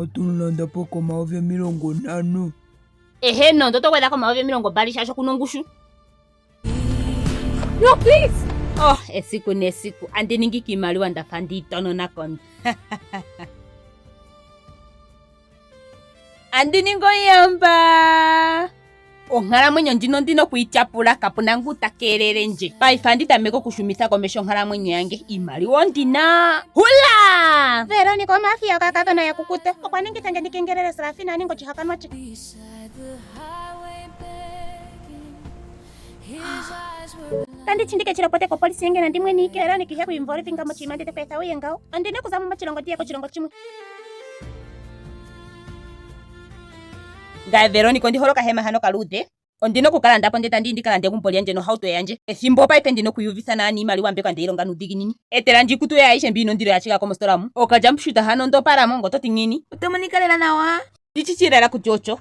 Otu mu landa po komayovi 50. Eheno, oto gwedha komayovi 20 shaashi okuna ongushu. No, please! Oh, esiku nesiku andi ningi kiimaliwa ndafa ndiitonona kondo. Andi ningi omuyamba. Onkalamwenyo ndjino ndina okuyityapula kapuna ngu ta keelele ndje. Paife andi tameke okushumitha komeho onkalamwenyo yange. Iimaliwa ondina. Hula! Veronica omafia okakadhona ya kukuta okwa ningitha ndje ndi kengelele Serafina a ninge oshihakanwa she. Tandi tindike chilopote kopolisi yenge nandi mwenike. Veronica ihe kuinvolvinga moshinima ndete ku etha uye ngawo. Ondina okuza mo moshilongo ndiye koshilongo shimwe. Ngaye Veronica ondi hole okahema hano okaluudhe. Ondina oku ka landa po ndele tandi yi ndi ka lande egumbo lyandje nohauto yandje. Ethimbo paife ndina okwiiyuvitha nawa niimaliwa mbyoka ndeyi longa nuudhiginini. Etela ndje iikutu yoye ayihe mbi yina ondilo ya shiga ko mositola mu. Okajumpsuit hano onda opala mo, ngoye oto ti ngiini? Oto monika lela nawa. Ndi shi shi lela kutya osho.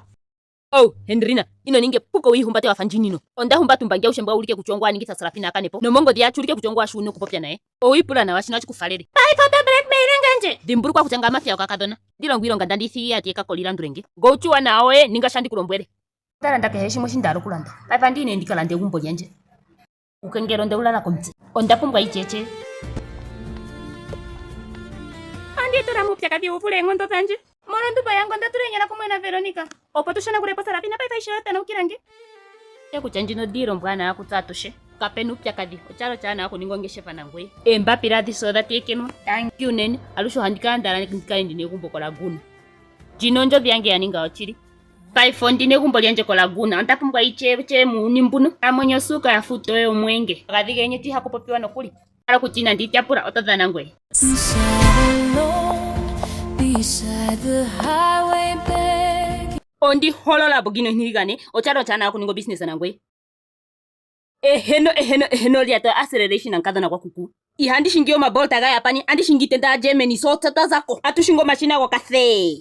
Oh, Hendrina, ino ninga epuko wi ihumbate wa fa ndjinino. Onda humbata uumbangi awushe mboka wu ulike kutya ongoye a ningitha Sarafina a kane po, nomongodhi yacho ulike kutya ongoye a shi wu na okupopya naye. Owi ipula nawa shino ohashi ku falele. Paife oto blackmail nge ndje? Dhimbulukwa kutya ngame mafia okakadhona. Ndi longo iilonga ndandi yi thigi ya ti ekako li landule nge. Ngo uchiwa nawa oye, ninga sho andi ku lombwele. Onda landa kehe shimwe shi nda hala okulanda. Paife andi yi nee ndi ka lande egumbo lyandje. Uukengele onde wu lala komutse. Onda pumbwa icheche. Andi itula muupyakadhi wu vule eenkondo dhandje. Molwondumbo yange onda tula eenyala kumwe naVeronica opo tu shonagule po Sarafina paife aishe oya tanaukila nge. Te kutya ndjino odiila ombwanawa kutse atushe. Kape na uupyakadhi. Otyali oshaanawa okuninga ongeshefa nangoye. Eembapila adhishe odha tekenwa. Tangi unene. Alushe ohandi kala nda hala ndi kale ndina egumbo koLaguna. Ndjino ondjodhi yange ya ninga yoshili. Paife ondina egumbo lyandje koLaguna. Onda pumbwa icheche muuyuni mbuno. Amwenyo osuuka ya futa oye omwenge. Omagadhi geenyeti ihaku popiwa nokuli. Hala kutya inandi ityapula, oto dhana ngoye. Ondi holola po gino ntiligane, otyali oshaanawa okuninga obusiness nangoye. Eheno, eheno, eheno lya to acceleration namukadhona gwakuku. Ihandi shingi omabolt gaJapani, andi shingi iitenda yaGermany, so tse twa za ko. Atu shingi omashina gokafe.